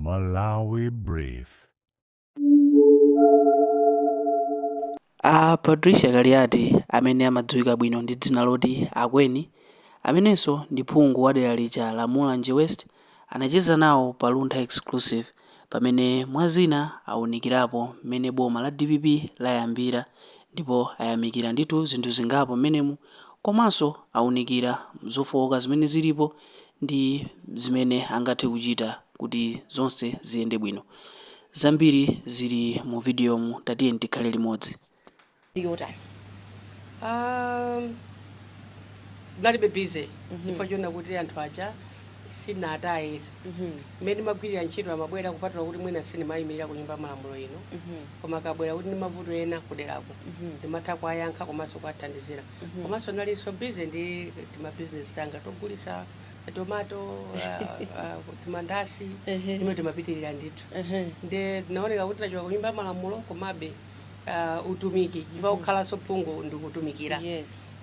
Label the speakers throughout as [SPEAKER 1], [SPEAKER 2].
[SPEAKER 1] Malawi Brief.
[SPEAKER 2] A Patricia Kaliati amene amadziwika bwino ndi dzina loti Akweni amenenso ndi phungu wa dera lija la Mulanje West anacheza nawo pa Luntha Exclusive pamene mwa zina awunikirapo mmene boma la dpp layambira ndipo ayamikira ndithu zinthu zingapo mmenemu komanso awunikira zofowoka zimene zilipo ndi zimene angathe kuchita kuti zonse ziyende bwino. Zambiri zili mu vidiyomu tatiyeni tikhale limodzi.
[SPEAKER 3] Yotani?
[SPEAKER 4] Ndinalibe busy chifukwa choona kuti anthu aja sinataye mmene ndimagwirira ntchito. Amabwera, kupatula kuti mwina sindimayimirira ku Nyumba ya Malamulo ino, koma akabwera kuti ndi mavuto ena kuderako, ndimatha kuwayankha komanso kuwathandizira. Komanso nalinso busy ndi timabizinesi tanga togulitsa tomato, timandasi, timene timapitirira ndithu. Nde tinaoneka kuti tachoka ku Nyumba ya Malamulo, komabe utumiki, chifukwa kukhalanso phungu ndikutumikira,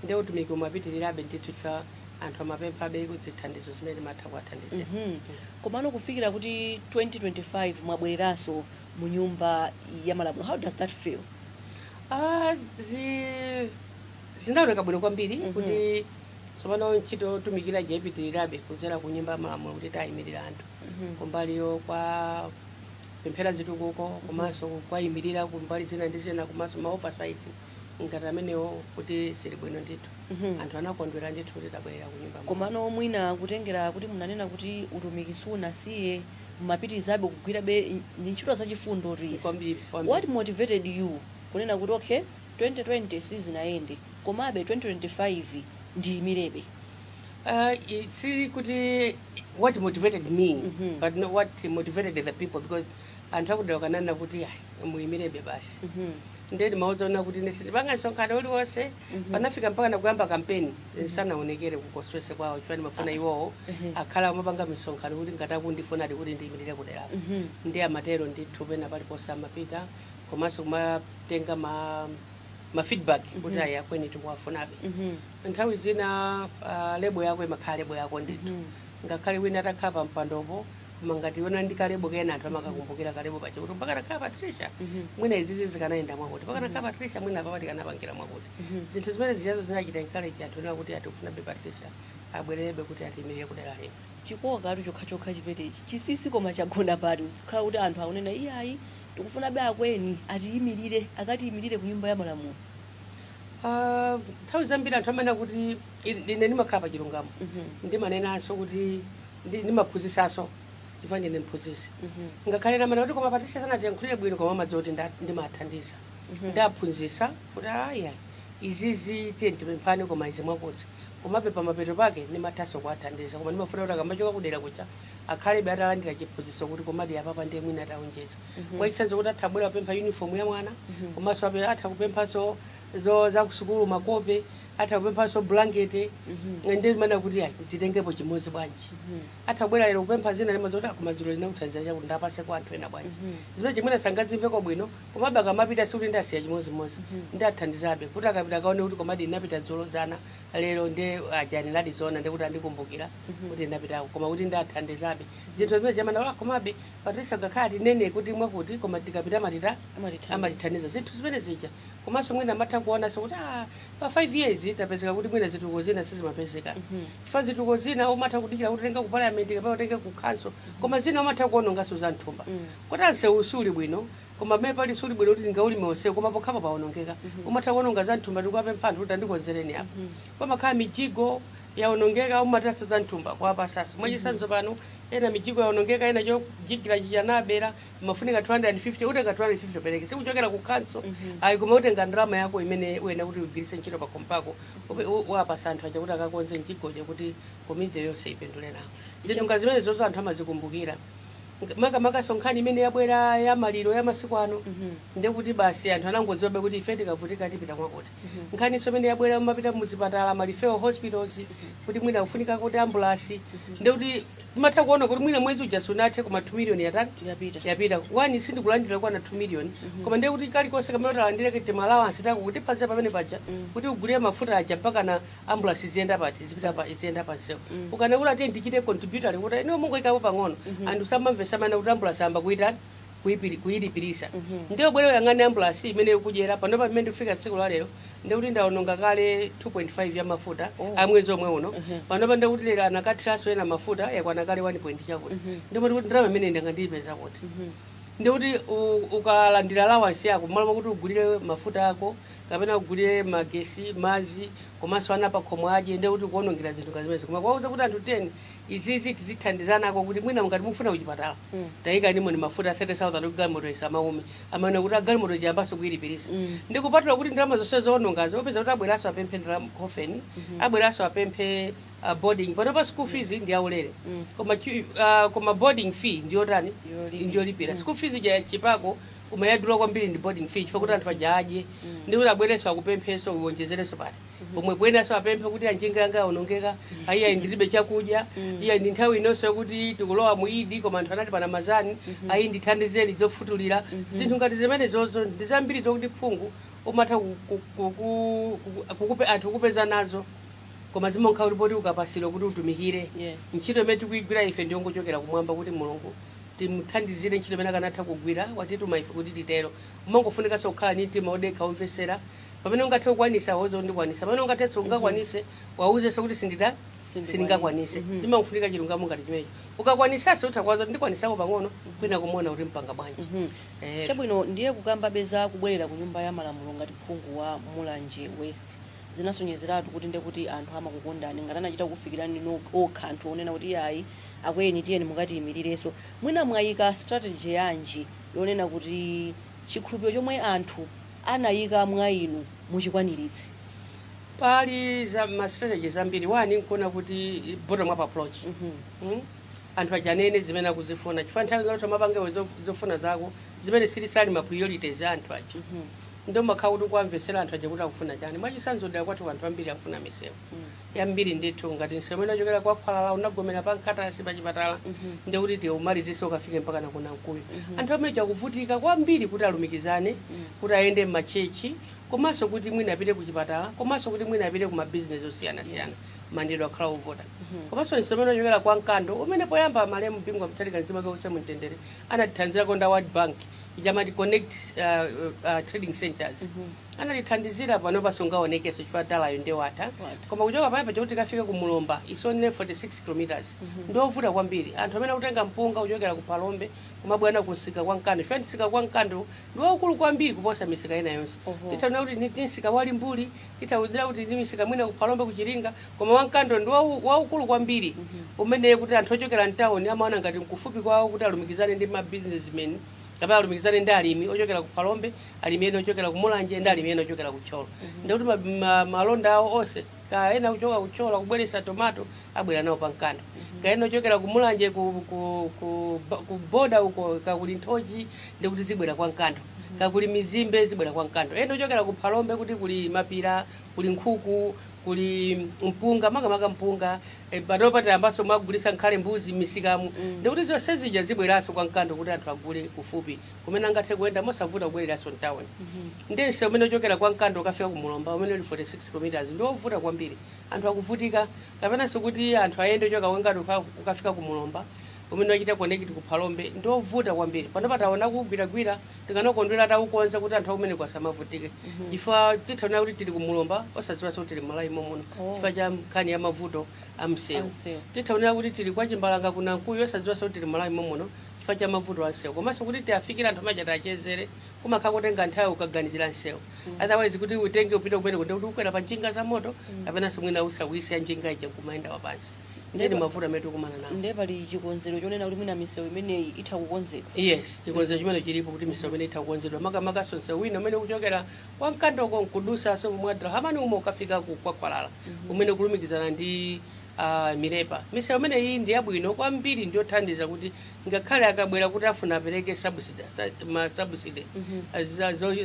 [SPEAKER 4] nde utumiki umapitirirabe ndithu chifukwa anthu amapemphabe zithandizo zimene timatha kuwathandizira.
[SPEAKER 3] Komano kufikira kuti 2025 mwabwereranso mu Nyumba ya Malamulo, how does that feel?
[SPEAKER 4] Ah, zinaoneka bwino kwambiri kuti tsopano ntchito yotumikira ipitirirabe kudzera ku Nyumba ya Malamulo, kuti tayimirira anthu kumbaliyo kwa pemphera zitukuko, komanso kwayimirira kumbali zina ndi zina, komanso ma oversight ngati amenewo, kuti zili bwino ndithu. Anthu anakondwera ndithu kuti tabwerera ku Nyumba ya Malamulo.
[SPEAKER 3] Komano mwina kutengera kuti munanena kuti utumiki sunasiye, mumapitirizabe kugwirabe ndi ntchito zachifundo izi.
[SPEAKER 4] Kwambiri, kwambiri.
[SPEAKER 3] What motivated you kunena kuti, "Okay, 2020 sizinayende, komabe 2025 ndiyimirebe"?
[SPEAKER 4] Si kuti what motivated me, but no, what motivated the people, because anthu akudera kanena kuti, "Ayi, muyimirebe basi." Ndiye ndimawuza kuti ine sindipanga msonkhano uliwonse. Panafika mpaka nakuyamba kampeni sanaonekere ku constituency kwawo, chifukwa ndimafuna iwowo akhala amapanga misonkhano kuti ngati akundifunadi kuti ndiyimirire kuderako. Ndi amatero ndithu, pena paliponse amapita, komanso kumatenga ma feedback kuti, "Ayi, Akweni tikuwafunabe." Nthawi zina label yako imakhala label yako ndithu, ngakhale wina atakhala pa mpandopo, koma ngati yona ndi ka label kena, anthu amakakumbukira ka label paja kuti mpaka nakhala Patricia, mwina izizi zikanayenda mwakuti, mpaka nakhala Patricia, mwina apapa tikanapangira mwakuti. Zinthu zimene zichazo zinachita encourage anthu ena kuti atikufunabe Patricia abwererebe kuti atiyimirire kudera lino.
[SPEAKER 3] Chikokatu chokhachokha chimenechi chinsinsi, koma chagona pati kukhala kuti anthu akunena, "Iyayi, tikufunabe Akweni atiyimirire, akatiyimirire ku Nyumba ya Malamulo"?
[SPEAKER 4] Ah, nthawi zambiri anthu amanena kuti ine ndimakhala pa chilungamo. Ndimanenanso kuti ndimaphunzisanso chifukwa ndine mphunzitsi. Ngakhale namana kuti koma Patricia sanatiyankhulire bwino, koma amadziwa kuti ndimathandiza, ndaphunzitsa kuti, "Aya, izizi tiye tipemphane, koma izi mwakuti." Komabe pamapeto pake ndimathanso kuwathandiza, koma ndimafuna kuti akamachoka kudera kuja akhalebe atalandira chiphunzitso kuti komadi apapa ndiye mwina ataonjeza. Mwachitsanzo, kuti atha kubwera kupempha uniform ya mwana, komanso atha kupemphanso zo za kusukulu, makope, atha kupemphanso blanket. Ndi mana kuti, "Ayi, titengepo chimodzi bwanji?" Atha kubwera lero kupempha zina, limazoti akumadzulo linakuthandiza chakuti ndapase kwa anthu ena bwanji? Zimene chimwene sangadzimveko bwino, komabe akamapita sikuti ndasiya chimodzimodzi, ndathandizabe kuti akapita akaone kuti komadi ndinapita dzulo, zana, lero, ndi ajani nadi zona, ndikuti andikumbukira kuti ndinapitako, koma kuti ndathandizabe zinthu zimene chamana ola. Komabe Patricia ngakhale tinene kuti mwakuti, koma tikapita amatita
[SPEAKER 3] Amatithandiza.
[SPEAKER 4] Amatithandiza zinthu zimene zija. Komanso mwina amatha kuonanso kuti pa 5 years tapezeka kuti mwina zitukuko zina sizimapezeka, chifukwa zitukuko zina umatha kudikira kuti utenge ku parliament kapena utenge ku council, koma zina umatha kuononganso za mthumba, kuti ansewu suli bwino, koma pamene pali suli bwino kuti tingaulime onsewu, koma pokhapo paonongeka, umatha kuononga za mthumba ndikuwapempha anthu kuti andikonzereni apa. Pamakhala mijigo yaonongeka, umatanso za mthumba kuwapasanso. Mwachitsanzo, pano ena mijigo yaonongeka, ena chojigira chichanabera, mafunika 250, utenga 250 upereke, sikuchokera ku council ayi, koma utenga ndalama yako imene uyena kuti ugwiritse ntchito pakhomo pako, wapasa anthu aja kuti akakonze mjigoja kuti community yonse ipindule nawo. Zinthu nga zimene zozo anthu amazikumbukira, makamakaso nkhani imene yabwera ya maliro ya masiku ano, ndekuti basi anthu anangodziwabe kuti ife tikavutika tipita mwakuti. Nkhaniso imene yabwera, mumapita muzipatala, ma referral hospitals, kuti mwina kufunika kuti ambulance, ndekuti Umatha kuona kuti mwina mwezi uja sunathe, koma 2 million yatani?
[SPEAKER 3] Yapita.
[SPEAKER 4] Yapita. One, sindikulandira kwana 2 million, koma ndiye kuti kalikonse kamene utalandire kuti allowance tako kuti paze pamene paja kuti ugulire mafuta aja mpaka na ambulance ziyenda pati, zipita pa, ziyenda pansewu. Ukana kuti atiye ndichite contributory kuti ino mungoikapo pang'ono, anthu samamvesa mana kuti ambulance amba kuitani, kuyilipirisa. Ndiyo bwere uyang'ane ambulance imene ikudyera pano. Pamene ndikufika tsiku la lero, ndikuti ndaononga kale 2.5 ya mafuta amwezi omwe uno. Panopa ndikuti lero anakathiranso ena mafuta, yakwana kale 1 point chakuti. Ndipo ndikuti ndalama imene ndangandiyipeza kuti, ndikuti ukalandira allowance yako, malo kuti ugulire mafuta ako kapena ugulire magesi, mazi, komanso ana pakhomo adye, ndikuti kuonongera zinthu ngazimene. Koma kwauza kuti anthu 10 izizi tizithandizanako kuti mwina mukati mukufuna kuchipatala, tayika nimo ni mafuta 30,000 kuti galimoto isamaume, amene kuti agalimoto ijambaso kuyilipirisa. Ndikupatula kuti ndalama zonse zoonongazo, upeza kuti abweraso apemphe ndalama coffin, abweraso apemphe boarding. Panopa school fees ndi aulere, koma koma boarding fee ndiyotani?
[SPEAKER 3] Yolipira.
[SPEAKER 4] Ndiyolipira. School fees ja chipako, koma yadula kwambiri ndi boarding fee, chifukwa kuti anthu aja adye. Ndikuti abwerenso akupemphenso uwonjezerenso pati pomwe kuyenanso apemphe kuti anjinga yanga yaonongeka, ayiya ndilibe chakudya, iya ndi nthawi inonso yokuti tikulowa mu Idi, koma anthu anati pana mazani, ayi ndithandizeni zofutulira. Zinthu ngati zimene zozo ndi zambiri zokuti phungu umatha anthu kupeza nazo, koma zimankha kuti poti ukapasidwa kuti utumikire ntchito imene tikuyigwira ife ndiyongochokera kumwamba, kuti Mulungu timuthandizire ntchito imene akanatha kugwira, watituma ife kuti titero. Umangofunikanso kukhala ndi mtima wodekha, womvesera. Pamene ungathe kukwanisa, wauze kuti ndikwanisa. Pamene ungathenso ungakwanise, wauzenso kuti sindita sindingakwanise. Timangofunika chilungamo ngati chimenecho. Ukakwanisanso, utakwaza kuti ndikwanisako pang'ono, kwina kumuona kuti mpanga bwanji.
[SPEAKER 3] Chabwino, ndiye kukamba beza kubwerera ku Nyumba ya Malamulo ngati phungu wa Mulanje West, zinasonyezeratu kuti ndekuti anthu amakukondani ngati anachita kufikirani okha anthu onena kuti ayi, akweni, tiyeni mukatiyimirirenso. Mwina mwayika strategy yanji yonena kuti chikhulupiriro chomwe anthu anayika mwa inu muchikwaniritse?
[SPEAKER 4] Pali za ma strategies ambiri. One, nkuona kuti bottom up approach. Anthu aja anene zimene akuzifuna, chifukwa nthawi zoti amapange zofuna zako zimene silisali ma priorities a anthu aja, ndio makhala kuti kuamvetsera anthu aja kuti akufuna chani. Mwachitsanzo, dera kwathu anthu ambiri akufuna misewu yambiri ndithu, ngati msewu umene ochokera kwa Khwalala unagomera pa Nkatasi pa chipatala, ndikuti tiumalizise ukafike mpaka na kunankuyu. Anthu amene akuvutika kwambiri kuti alumikizane, kuti ayende m'machechi, komanso kuti mwina apite ku chipatala, komanso kuti mwina apite ku mabizinesi osiyanasiyana, mandidwe akhala ovuta. Komanso msewu umene ochokera kwa Mkando, umene poyamba malemu Bingu Mutharika, mzimu wake uuse mumtendere, anatithandizirako nda World Bank ijamati Connect Trading Centers, anatithandizira. Pano pasungaonekenso chifukwa talayo ndi watha.
[SPEAKER 3] Watha.
[SPEAKER 4] Koma kuchoka pamene paja kuti tikafike ku Mulomba isonene 46 kilometers, ndiovuta kwambiri. Anthu amene akutenga mpunga kuchokera ku Phalombe kumabwana kumsika kwa Mkando, chifukwa msika kwa Mkando ndi waukulu kwambiri kuposa misika ina yonse. Tithaona kuti ndi msika wa Limbuli, tithauzira kuti ndi misika mwina ku Phalombe, kuchiringa, koma wamkando ndi waukulu kwambiri, umene kuti anthu ochokera mtawuni amaona ngati mkufupi kwawo kuti alumikizane ndi ma businessmen kapena alumikizane ndi alimi ochokera ku Phalombe, alimi ena ochokera ku Mulanje ndi alimi ena ochokera ku Thyolo. Ndikuti malonda awo onse, ka ena kuchoka ku Thyolo kubweresa tomato, abwera nawo pa Mkando, ka ena ochokera ku Mulanje ku boda uko, kakuli nthochi, ndikuti zibwera kwa Mkando, kakuli mizimbe, zibwera kwa Mkando, ena ochokera ku Phalombe kuti kuli mapira, kuli nkhuku, kuli mpunga, makamaka mpunga, panopa tayambanso mwagulisa nkhale mbuzi m'misikamu, ndikuti zonse zija zibweranso kwa Mkando kuti anthu agule kufupi kumene angathe kuyenda mosavuta kubwereranso mtawuni. Ndense umene uchokera kwa Mkando ukafika ku Mulomba, umene uli 46 kilometers, ndiovuta kwambiri, anthu akuvutika. Kapenanso kuti anthu ayende kuchoka kwa Mkando ukafika ku Mulomba, umene wachita connect ku Phalombe, ndiovuta kwambiri. Panopa taona kugwiragwira, tikanakondwera taukonza kuti anthu akumene kwasamavutike, chifukwa tithaona kuti tili ku Mulomba osadziwanso kuti tili m'Malawi momuno chifukwa cha nkhani ya mavuto a msewu.
[SPEAKER 3] Amsewu.
[SPEAKER 4] Tithaonera kuti tili kwa Chimbalanga kunankuyu osadziwanso kuti tili m'Malawi momuno chifukwa cha mavuto a msewu. Komanso kuti tiafikire anthu amaja, tiachezere, kumakhala kutenga nthawi ukaganizira msewu. Otherwise kuti utenge upite kumene kuti ukwera pa njinga za moto kapenanso mwina usawise njinga ija kumayenda wapansi, ndiye ndi mavuto amene tikumana nawo.
[SPEAKER 3] Ndiye pali chikonzero chonena kuti mwina misewu imeneyi itha kukonzedwa?
[SPEAKER 4] Yes, chikonzero chimene chilipo kuti misewu imene itha kukonzedwa, makamakaso msewu wina umene ukuchokera kwa Mkandoko nkudusaso mwa Drahamani umo ukafika ku Kwakwalala, umene kulumikizana ndi Milepa. Misewu imeneyi ndi yabwino kwambiri, ndiyothandiza kuti ngakhale akabwera kuti afuna apereke subsidy, ma subsidy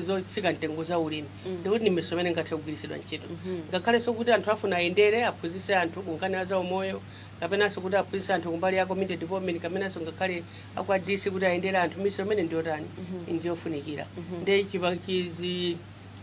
[SPEAKER 4] zotsika mtengo za ulimi, ndikuti ndi misewu imene ingathe kugwiritsidwa ntchito. Ngakhalenso kuti anthu afuna ayendere, aphunzitse anthu kunkhani za umoyo, kapenanso kuti aphunzitse anthu kumbali ya community development, kapenanso ngakhale akwa DC kuti ayendere anthu, misewu imene ndiyotani, ndiyofunikira. Ndi chizi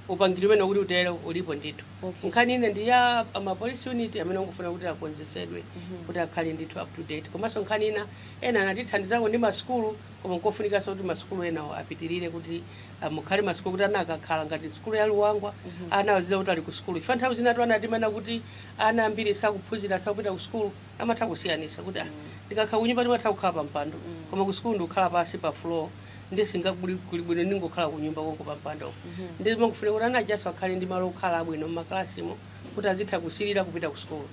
[SPEAKER 4] upangiri umene kuti utero ulipo ndithu. Nkhani ine ndi ya ma police unit amene ungofuna kuti akonzesedwe kuti akhale ndithu up to date. Komanso nkhani ina, ena anatithandizako ndi masukulu, koma nkofunikanso kuti masukulu enawo apitirire, kuti mukhale masukulu kuti ana akakhala ngati sukulu ya Luwangwa, ana azidziwa kuti ali ku sukulu. Ifa nthawi zinatu ana atimana kuti ana ambiri sakuphunzira, sakupita ku sukulu, amatha kusiyanisa kuti, ah, ndikakhala kunyumba ndimatha kukhala pa mpando, koma ku sukulu ndikukhala pasi pa floor, ndi singakuli bwino ndingokhala kunyumba konko pa mpando. Ndi mangofuna kuti ana ajaso akhale ndi malo okhala abwino mmakalasimo kuti azitha kusilira kupita ku sukulu.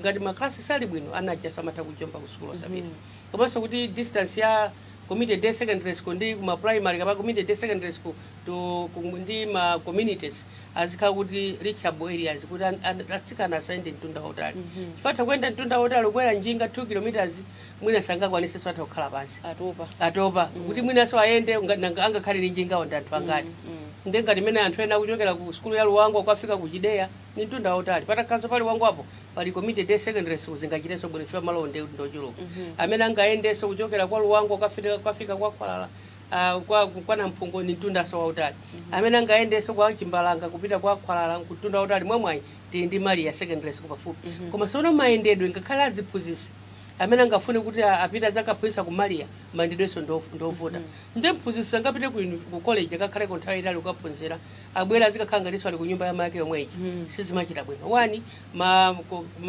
[SPEAKER 4] Ngati maklasi sali bwino, ana ajaso amatha kujomba ku sukulu osapita. Komanso kuti distance ya community day secondary school ndi kuma primary kapena community day secondary school to ndi ma communities azikhala kuti reachable areas, kuti atsikana asayende mtunda wautali. Chifukwa kuyenda mtunda wautali, kukwera njinga 2 kilometers, mwina sangakwanisenso, atha kukhala pansi.
[SPEAKER 3] Atopa.
[SPEAKER 4] Atopa. Kuti mwinanso ayende, angakhale ndi njingawo ndi anthu angati? Ndi ngati mene anthu ena akuchokera ku sukulu ya Luwango kukafika ku Chideya ni mtunda wautali. Patakhalanso pali Luwango apo pali community day secondary school, zingachitenso bwino chifukwa malo ndi ndochuluka. Amene angayendenso kuchokera kwa Luwango kukafika kwa Khwalala, kwa Namphungo, ni mtundanso wautali. Amene angayendenso kwa Chimbalanga kupita kwa Khwalala, mtunda wautali. Mwamwayi tili ndi Maria Secondary School pafupi, koma sono mayendedwe, ngakhale aziphunzitsi amene angafune kuti apite adzakaphunzitsa ku Maria, mayendedwenso ndovuta. Ndi mphunzitsi angapite ku college, akakhaleko nthawi itali kukaphunzira, abwera azikakhala ngatinso ali ku nyumba ya make yomwe ija. Sizimachita bwino. Wani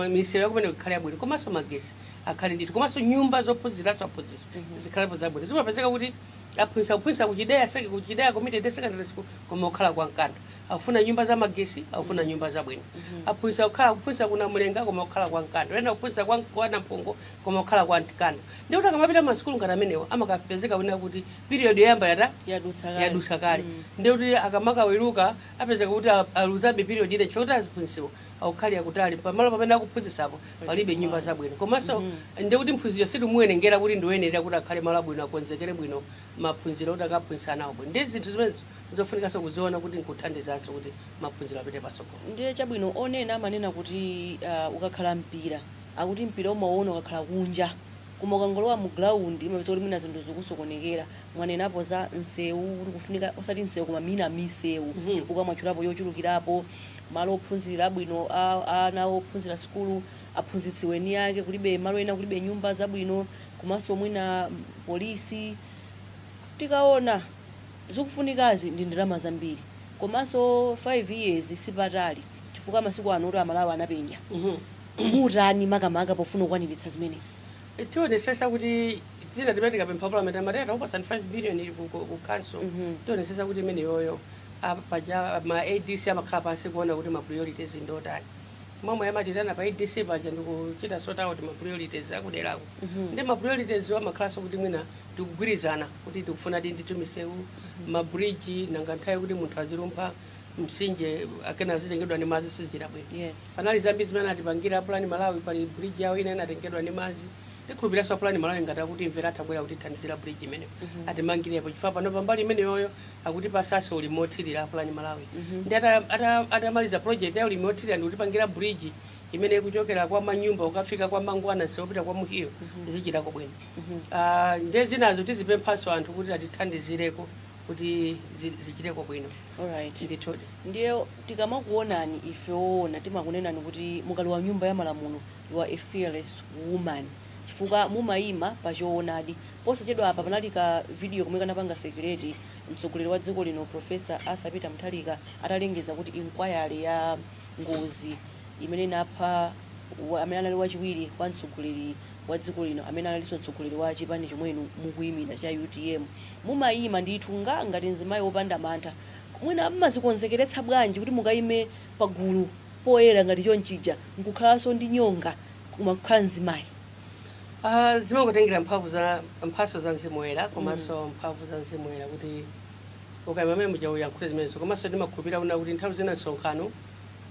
[SPEAKER 4] misewu yakumene ikhale yabwino, komanso magesi akhale ndithu, komanso nyumba zophunziranso aphunzitsi zikhalepo zabwino. Zimapezeka kuti aphunzitsa kuphunzitsa kuchideya kuchideya community day secondary school, koma kukhala kwa Mkando, akufuna nyumba za magesi, akufuna nyumba zabwino. Aphunzitsa kukhala kuphunzitsa kuna Mlenga, koma kukhala kwa Mkando. Ena kuphunzitsa kwa Namphungo, koma kukhala kwa Mkando. Ndi kuti akamapita masukulu ngati amenewo, amakapezeka kunena kuti period yoyamba yata
[SPEAKER 3] Yadutsa kale.
[SPEAKER 4] Yadusa kale. Ndi kuti akamakaweruka, apezeka kuti aluzabe period ine, chifukwa kuti aziphunzitsiwo akukhalira kutali, pamalo pamene akuphunzitsapo palibe nyumba zabwino. Komanso ndi kuti mphunzitsi sitimuwerengera kuti ndiwoyenera kuti akhale malo abwino, akonzekere bwino maphunziro kuti akaphunzitsa nawo bwino. Ndi zinthu zimene zofunikanso kuziona kuti nkuthandizanso kuti maphunziro apite patsogolo.
[SPEAKER 3] Ndiye chabwino, onena amanena kuti ukakhala mpira, akuti mpira umaona ukakhala kunja, koma ukangolowa mu ground imapeza kuti mwina zinthu zikusokonekera. Mwanenapo za msewu kuti kufunika, osati msewu koma mina misewu, chifukwa mwatchulapo yochulukirapo, malo ophunzirira abwino, ana ophunzira sukulu, aphunzitsi weni ake kulibe, malo ena kulibe nyumba zabwino, komanso mwina polisi. Tikaona zikufunikazi ndi ndalama zambiri, komanso 5 years sipatali, chifukwa masiku ano kuti Amalawi anapenya. Mutani makamaka pofuna kukwaniritsa zimenezi?
[SPEAKER 4] Tionesesa kuti zina timene tikapempha parliament, amatera upasani 5 billion ili ku council. Tionesesa kuti imene yoyo paja ma ADC amakhala pansi kuona kuti ma priorities ndotani. Momwe amatirana pa ADC paja ndikuchita sort out ma priorities akuderako. Ndi ma priorities amakhalanso kuti mwina tikugwirizana kuti tikufuna ndithu misewu, ma bridge. Nanga nthawi kuti munthu azilumpha mtsinje akena azitengedwa ndi madzi, sizichita bwino. Panali zambiri zimene atipangira Plan Malawi. Pali bridge yawo ina inatengedwa ndi madzi. Tikhulupiranso Plan Malawi ngati akuti imvera, athabwera kutithandizira bridge imeneyo, atimangirepo, chifukwa pano pambali imeneyoyo akuti pasase ulimi wothirira Plan Malawi. Ndi atamaliza project ya ulimi wothirira ndi kutipangira bridge imene ikuchokera kwa Manyumba ukafika kwa Mangwana, nsewu kwa Muhiyo, zichitako bwino. Ah, ndiye zinazo tizipemphanso anthu kuti atithandizireko kuti zichiteko bwino.
[SPEAKER 3] Alright.
[SPEAKER 4] Ndithudi.
[SPEAKER 3] Ndiye tikamakuonani ife woona, timakunenani kuti mukalowa nyumba ya malamulo, you are a fearless woman, chifukwa mumayima pa choonadi. Posachedwa apa panali ka video komwe kanapanga circulate, mtsogoleri wa dziko lino Professor Arthur Peter Mutharika atalengeza kuti inquiry ya ngozi imene inapha amene anali wachiwiri kwa mtsogoleri wa dziko lino, amene analinso mtsogoleri wa chipani chomwenu mukuyimira cha UTM. Mumayima ndithu ngati mzimayi wopanda mantha. Mwina mmazikonzekeretsa bwanji kuti mukayime pagulu poyera ngati chonchija, nkukhalanso ndi nyonga, koma kukhala mzimayi?
[SPEAKER 4] Ah, zimangotengera mphamvu za mphaso za Mzimu Woyera, komanso mphamvu za Mzimu Woyera kuti ukayima mmene muja uyankhule zimenezo. Komanso ndimakhulupirira kuna kuti nthawi zina msonkhano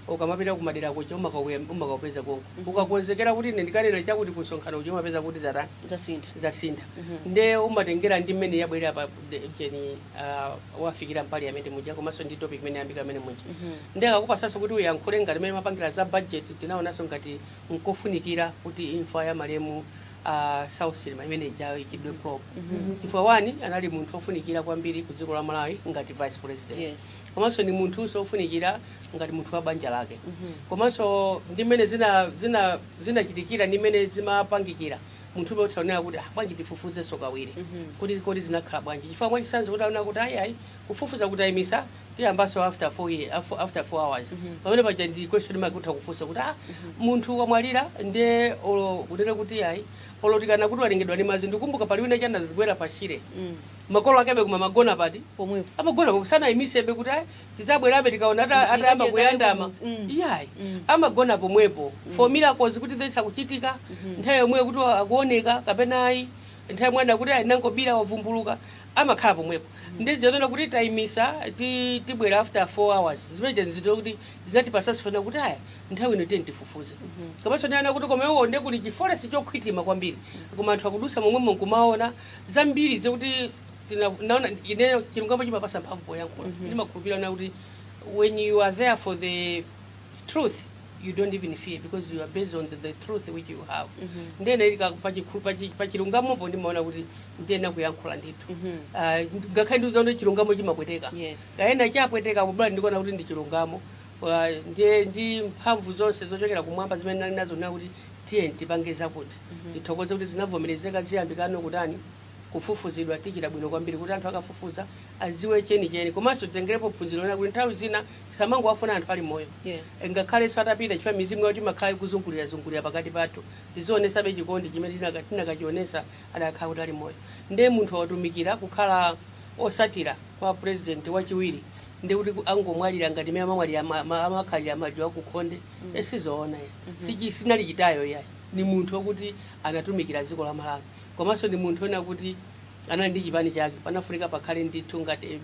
[SPEAKER 4] Ukamapita kumadera kuja umakaupeza konko. Ukakonzekera kuti ine ndikanena chakuti kusonkhano uja, umapeza kuti zatani?
[SPEAKER 3] Zasintha.
[SPEAKER 4] Zasintha. Nde umatengera ndi mmene yabwerera pa cheni, wafikira m'parliament muja, komanso ndi topic imene yambika amene muja. Ndi akakupasanso kuti uyankhule ngati mmene mapangira za budget, tinaonanso ngati nkofunikira kuti imfa ya malemu Saulos Chilima imene ijayo ichidwe probe, chifukwa one, anali munthu ofunikira kwambiri ku dziko la Malawi ngati vice president, komanso ndi munthu ofunikira ngati munthu wa banja lake, komanso ndi mmene zina zinachitikira ndi mmene zimapangikira, munthu umene utaonera kuti, ah, bwanji tifufuzenso kawiri kuti kodi zinakhala bwanji? Chifukwa mwachitsanzo kuti aona kuti ayi ayi, kufufuza kuti ayimisa, tiyambanso after 4 year, after 4 hours. Pamene paja ndi question mark, kufunsa kuti, ah, munthu wamwalira, nde olo kunena kuti ayi, olo tikana kuti walengedwa ndi madzi. Ndikumbuka pali wina chanazigwera pa Shire, makolo akebe kuma magona pati?
[SPEAKER 3] Pomwepo.
[SPEAKER 4] Amagona pomwe, sanayimisebe kuti ayi, tizabwerabe tikaona atayamba kuyandama. Iyayi, amagona pomwepo for miracles kuti zitha kuchitika nthawi yomweyo kuti akuoneka kapena ayi, nthawi mwana kuti ayi, nangobira wavumbuluka, amakhala pomwepo. Ndiziyonena kuti tayimisa, tibwera after 4 hours, zimene zito kuti zinatipasasifana kuti aya, nthawi ino tiye tifufuze. Komanso ndiyana kuti koma nde kuli chiforest chokhwitima kwambiri, koma anthu akudusa momwemo nkumaona zambiri zekuti naona ine chilungamo chimapasa mphamvu poyankhula. Ndimakhulupirira na kuti when you are there for the truth, you don't even fear because you are based on the truth which you have. Ndene pachilungamopo ndimaona kuti ndiyena kuyankhula ndithu. Ah, ngakhale ndiuzaona chilungamo chimapweteka, kaena chapweteka kubula, ndikuona kuti ndi chilungamo. Ndiye ndi mphamvu zonse zochokera kumwamba zimene nali nazo na kuti tiye tipange zakuti tithokoze kuti zinavomerezeka, ziyambikano kutani, kufufuzidwa. Tichita bwino kwambiri kuti anthu akafufuza adziwe chenicheni, komanso titengerepo phunziro lina kuti nthawi zina tisamangowafuna anthu ali moyo, ngakhalenso atapita, chifukwa mizimu yawo timakhala ikuzungulira zungulira pakati pathu. Tizionesabe chikondi chimene tinakachionesa adakhala kuti ali moyo. Ndiye munthu watumikira kukhala osatira kwa president wachiwiri, ndi kuti angomwalira ngati mmene amamwalira amakhalira maliro akukhonde, sizoona ya. Sinali chitayo yayi. Ni munthu wokuti anatumikira dziko la Malawi, komanso ndi munthu wona kuti anali ndi chipani chake. Panafunika pakhale ndithu ngati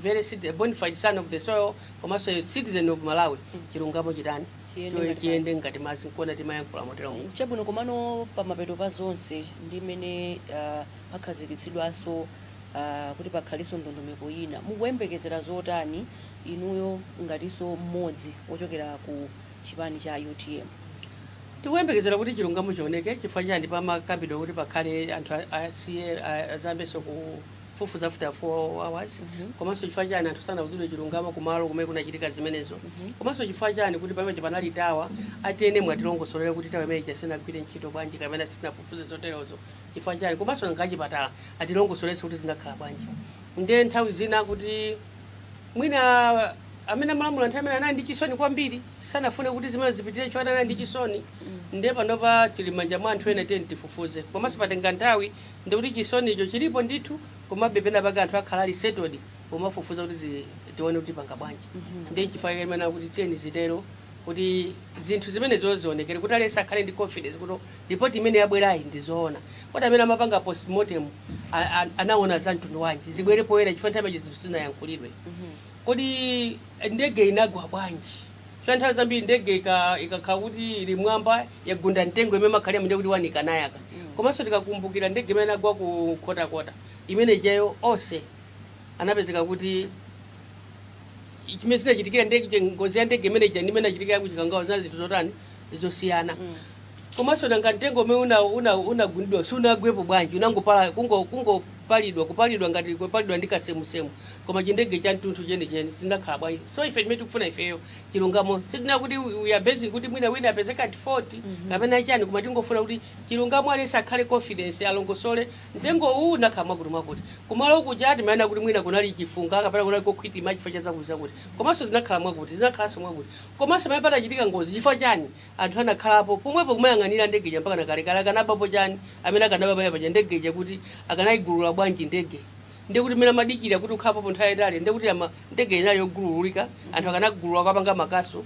[SPEAKER 4] a bona fide son of the soil, komanso a citizen of Malawi, chilungamo chitani?
[SPEAKER 3] Chiyende ngati
[SPEAKER 4] Chiyende ngati madzi. Nkuona timayankhula motero.
[SPEAKER 3] Chabwino, komano pamapeto pa zonse, ndi mmene pakhazikitsidwanso kuti pakhalenso ndondomeko ina, mukuyembekezera zotani inuyo ngatinso mmodzi wochokera ku chipani cha UTM?
[SPEAKER 4] Tikuyembekezera kuti chilungamo chioneke. Chifukwa chani pamakambidwa kuti pakhale anthu asiye azambenso kufufuza after 4 hours? Komanso chifukwa chani anthu sanauzidwe chilungamo kumalo kumene kunachitika zimenezo? Komanso chifukwa chani kuti pamene panali tower, atene mwatilongosolera kuti tower imene sinagwire ntchito bwanji kapena sinafufuze zoterozo, chifukwa chani? Komanso ngachipatala atilongosolenso kuti zinakhala bwanji. Ndiye nthawi zina kuti mwina amene amalamula nthawi imene anali ndi chisoni kwambiri, sanafune kuti zimene zipitire chifukwa anali ndi chisoni. Ndiye panopa tili manja mwa anthu ena, tiye tifufuze. Komanso patenga nthawi, ndikuti chisonicho chilipo ndithu, komabe pena pake anthu akhala ali settled pomafufuza kuti tione kuti panga bwanji. Ndiye chifukwa chake imene kuti tiyeni zitero, kuti zinthu zimenezo zionekere, kuti aliyense akhale ndi confidence kuti ripoti imene yabwerayi ndi zoona. Kodi amene amapanga postmortem anaona za mtundu wanji? Zibwere poyera, chifukwa nthawi imeneyi zinthu zinayankhulidwe. Kodi ndege inagwa bwanji? Chifukwa nthawi zambiri ndege ikakhala kuti ili mwamba, yagunda mtengo imene makhalira mnde kuti wani ikanayaka. Komanso tikakumbukira ndege imene inagwa ku Nkhotakota imene ijayo, onse anapezeka kuti chimene zinachitikira ndege, ngozi ya ndege imene ija ndi imene inachitikira ku Chikangawa zinali zinthu zotani? Zosiyana. Komanso nanga mtengo umene unagundidwa sunagwepo bwanji? Unangopala kungopalidwa, kupalidwa ngati kupalidwa ndi kasemusemu, koma chindege cha mtunthu chenicheni zinakhala bwanji? So ife timene tikufuna ifeyo chilungamo. Sitina kuti we are basing kuti mwina wina apezeka at 40 kapena chani, koma tingofuna kuti chilungamo, aliyense akhale confidence, alongosole mtengo uwu unakhala mwakuti mwakuti, kumalo kuja timayena kuti mwina kunali chifunga kapena kunali kokhwitima chifukwa cha zakuti zakuti, komanso zinakhala mwakuti, zinakhalanso mwakuti. Komanso pamene panachitika ngozi, chifukwa chani anthu anakhalapo pomwepo kumayang'anira ndege ija mpaka nakalekale? Akanabapo chani amene akanaba pamene paja ndege ija? Kuti akanayigulula bwanji ndege? Ndiye kuti mmene amadikira kuti ukhalapopo nthawi yayitali, ndiye kuti ndege inali yogululika, anthu akanagulula kapanga makasu.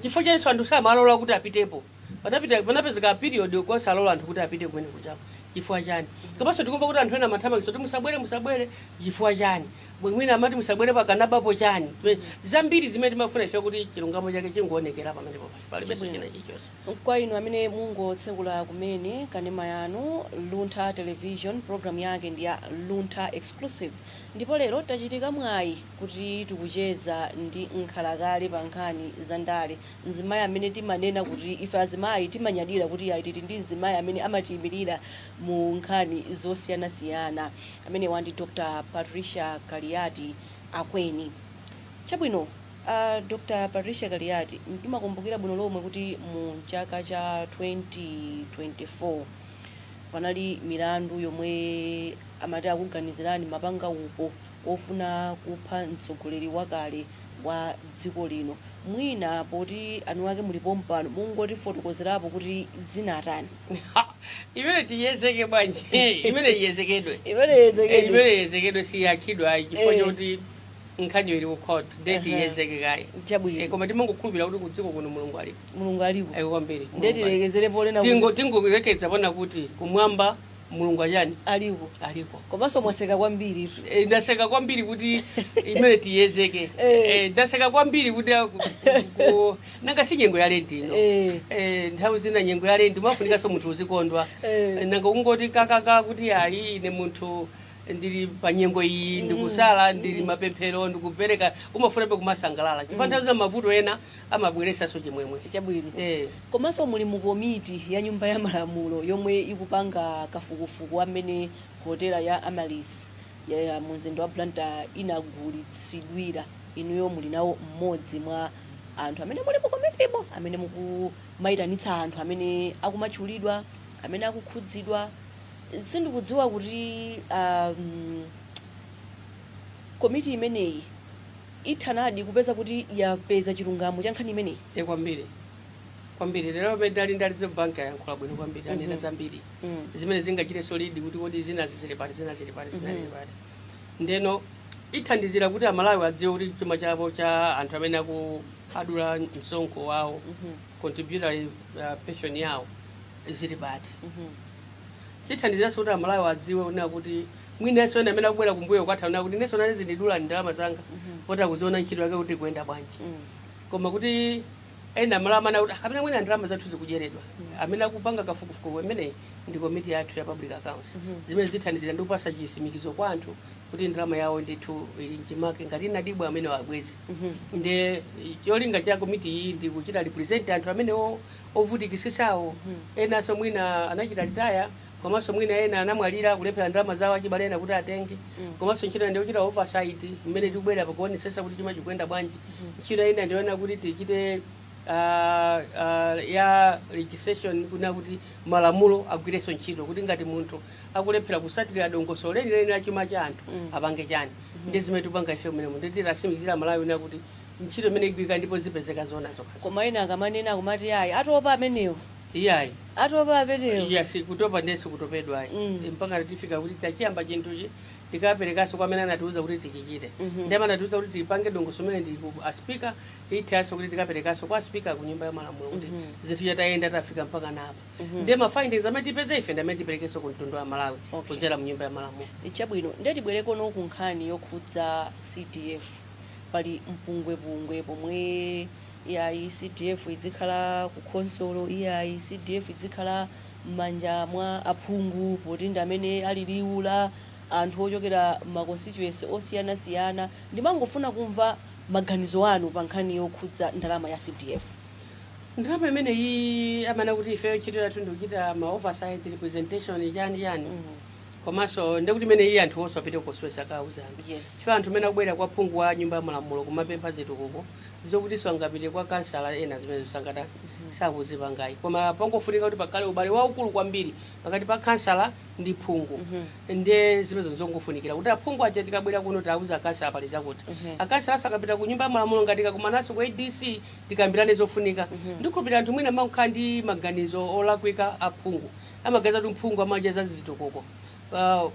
[SPEAKER 4] Chifukwa chanso anthu samalola kuti apitepo? Panapezeka period kosalola anthu kuti apite kumene kuchako. Chifukwa chani? Komanso tikumva kuti anthu ena amathamangitsa kuti musabwere, musabwere. Chifukwa chani? Mwina amati musabwere pakanabapo chani? Zambiri zimene timafuna ife kuti chilungamo chake chingoonekera pamenepo, palibenso china chilichonse.
[SPEAKER 3] Kwa inu amene mungotsekula kumene kanema yanu, Luntha Television, program yake ndi ya Luntha Exclusive, ndipo lero tachitika mwayi kuti tikucheza ndi nkhalakale pa nkhani za ndale, mzimayi amene timanena kuti ife azimayi timanyadira kuti ayi, tili ndi mzimayi amene amatiyimirira mu nkhani zosiyanasiyana. Amenewa ndi Dr Patricia Kaliati Akweni. Chabwino, Dr Patricia Kaliati, ndimakumbukira bwino lomwe kuti mu chaka cha 2024 panali milandu yomwe amati akuganizirani mapanga upo ofuna kupha mtsogoleri wakale wa dziko lino. Mwina poti anu ake mulipo mpano, mungotifotokozerapo kuti zinatani?
[SPEAKER 4] Imene tiyezeke bwanji? Imene iyezekedwe.
[SPEAKER 3] Imene yezekedwe.
[SPEAKER 4] Imene iyezekedwe, siyakhidwa ayi, chifukwa choti nkhaniyo ili ku court, nde tiyezeke kayi. Koma timangokhulupirira kuti kudziko kuno Mulungu alipo.
[SPEAKER 3] Mulungu alipo.
[SPEAKER 4] Kwambiri.
[SPEAKER 3] Nde tilekezere polena kuti
[SPEAKER 4] Tingolekeza pona kuti kumwamba Mulungu achani?
[SPEAKER 3] Aliko.
[SPEAKER 4] Aliko.
[SPEAKER 3] Komanso mwaseka kwambiri.
[SPEAKER 4] Ndaseka kwambiri kuti imene tiyezeke. Ndaseka kwambiri kuti nanga si nyengo ya Lenti ino? Nthawi zina nyengo ya Lenti umafunikanso munthu uzikondwa. Nanga kungoti kakaka kuti ayi, ine munthu ndili pa nyengo iyi, ndikusala, ndili mapemphero, ndikupereka, umafunabe kumasangalala chifukwa nthawi zina mavuto ena amabweretsanso chimwemwe.
[SPEAKER 3] Chabwino. Komanso muli mu komiti ya Nyumba ya Malamulo yomwe ikupanga kafukufuku amene hotela ya Amaryllis ya mu mzinda wa Blantyre inagulitsidwira. Inuyo muli nawo mmodzi mwa anthu amene muli mu komitimo amene mukumayitanitsa anthu amene akumatchulidwa, amene akukhudzidwa. Sindikudziwa kuti komiti imeneyi ithanadi kupeza kuti yapeza chilungamo cha nkhani imeneyi?
[SPEAKER 4] E, kwambiri kwambiri. Lero pamene ndali ndi Reserve Bank ayankhula bwino kwambiri, anena zambiri zimene zingachite solid kuti kodi zinazi zili pati, zina zili pati, zina zili pati. Ndeno ithandizira kuti Amalawi adziwe kuti chuma chawo cha anthu amene aku adula msonkho wawo, contributory pension yawo, zili pati. Zithandiziranso kuti Amalawi adziwe kunena kuti mwinanso ena amene akubwera kumbuyo kwatha kunena kuti inenso nane zindidula ndalama zanga, poti akuziona ntchito yake kuti ikuyenda bwanji. Koma kuti ena Amalawi amene akuti, "Ah, kapena mwina ndalama zathu zikudyeredwa," amene akupanga kafukufuku imeneyi ndi komiti yathu ya Public Accounts, zimene zithandizira ndi kupasa chisimikizo kwa anthu kuti ndalama yawo ndithu ili mchimake, ngati inadibwa amene wabwezi. Ndiye cholinga cha komiti iyi ndi kuchita represent anthu amene ovutikisisawo. Enanso mwina anachita retire, komanso mwina ena anamwalira, kulephera ndalama zawo achibale ena kuti atenge. Komanso ntchito ndi kuchita oversight mmene tikubwera pakuonesesa kuti chuma chikuyenda bwanji. Ntchito ina ndiyoona kuti tichite ya legislation, kuna kuti malamulo agwirenso ntchito, kuti ngati munthu akulephera kusatira dongosolo lenileni la chuma cha anthu, apange chani. Ndi zimene tikupanga ife mmenemo. Nditi tasimikizira Malawi una kuti ntchito imene igwirika ndipo zipezeka zona zokhazo.
[SPEAKER 3] Koma ena akamanena akumati ayi, atopa amenewo.
[SPEAKER 4] Iyayi.
[SPEAKER 3] Atopa amenewo.
[SPEAKER 4] Iya, sikutopa, ndiye sikutopedwa ayi. Mpaka tifika kuti tachiyamba chinthuchi, tikaperekanso kwa amene anatiuza kuti tichichite. Ndi amene anatiuza kuti tipange dongosolo imene ndi ku a Speaker, ithanso kuti tikaperekanso kwa Speaker ku Nyumba ya Malamulo kuti zinthu chatayenda, tafika mpaka napa. Ndiye ma findings amene tipeze ife ndi amene tiperekenso ku mtundu wa Malawi kudzera mu Nyumba ya Malamulo.
[SPEAKER 3] Chabwino, ndiye tibwereko ku nkhani yokhudza CDF. Pali mpungwepungwe pomwe iyayi, CDF izikhala ku khonsolo, iyayi, CDF izikhala m'manja mwa aphungu poti ndi amene ali liwu la anthu ochokera ma constituency osiyanasiyana. Ndimangofuna kumva maganizo anu pa nkhani yokhudza ndalama ya CDF.
[SPEAKER 4] Ndalama imeneyi amana kuti ifeyo ntchito yathu ndikuchita ma oversight, representation, chani chani. Komanso ndekuti imene iyi anthu onse apite koswesa akauza anthu. Chifukwa anthu amene akubwera kwa phungu wa Nyumba ya Malamulo kumapempha zitukuko zokutinso angapite kwa kansala ena, zimene sangata sakuzipangayi. Koma pangofunika kuti pakhale ubale waukulu kwambiri pakati pa kansala ndi phungu. Ndiye zimenezo zongofunikira kuti aphungu aja tikabwera kuno tauza akansala pali zakuti, akansalaso akapita ku Nyumba ya Malamulo, ngati kakumananso ku ADC, tikambirane zofunika. Ndikhulupirira anthu mwina amakhala ndi maganizo olakwika. Aphungu amaganiza kuti mphungu amadya za zitukuko,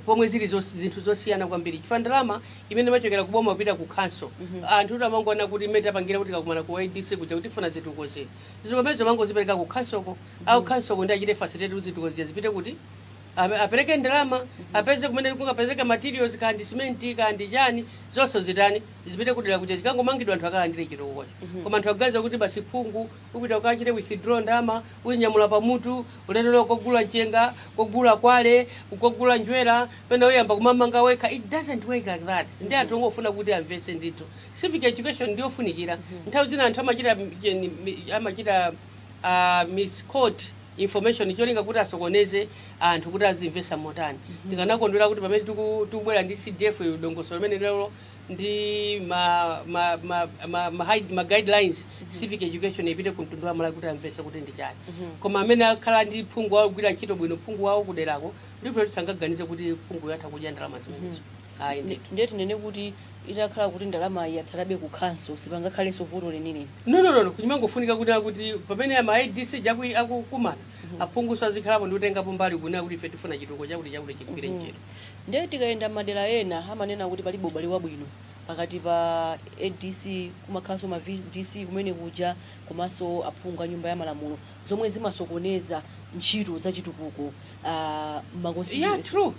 [SPEAKER 4] pomwe zili zinthu zosiyana kwambiri, chifukwa ndalama imene imachokera kuboma kupita ku council, anthu kuti amangoona kuti imene tapangira kuti kakumana ku ADC kuja kuti tifuna zitukuko zino, zitukuko zimene mangozipereka ku council ko, au council ko ndi achite facilitate kuti zitukuko zija zipite kuti Apereke ndalama, apeze kumene kungapezeka materials, kandi cement, kandi chani, zonse zitani, zipite kudera kuja, zikangomangidwa, anthu akalandire chitukukocho. Koma anthu akuganiza kuti basi, phungu upita ukachite withdraw ndalama, uyinyamula pamutu, ulendo kogula mchenga, kogula kwale, kogula njwera, pena uyamba kumamanga wekha. It doesn't work like that. Ndi anthu ongofuna kuti amvese ndithu. Civic education ndiyofunikira. Nthawi zina anthu amachita misquote information, cholinga kuti asokoneze anthu kuti azimvesa motani. Ndikanakondwera kuti pamene tikubwera ndi CDF, dongosolo limene lero ndi ma guidelines, civic education ipite ku mtundu wa Malawi kuti amvese kuti ndi chani. Koma amene akhala ndi phungu wawo kugwira ntchito bwino, phungu wawo kuderako, ndipo tisangaganize kuti phungu yatha kudya ndalama zimenezo, ayi ndithu.
[SPEAKER 3] Ndiye tinene kuti itakhala kuti ndalama yatsalabe ku council, sipangakhalenso vuto lenileni?
[SPEAKER 4] No, kuchimangofunika kuti pamene ama ADC jakwi akukumana, aphunguso azikhalapo ndi kutengapo mbali, kunena kuti ife tifuna chitukuko chakuti chakuti chigwire ntchito.
[SPEAKER 3] Ndiye tikayenda madera ena, amanena kuti palibe ubale wabwino pakati pa ADC, kumakhalanso ma VDC kumene kuja, komanso aphungu a Nyumba ya Malamulo, zomwe zimasokoneza ntchito zachitukuko
[SPEAKER 4] Yeah.
[SPEAKER 3] Constituency.
[SPEAKER 4] True.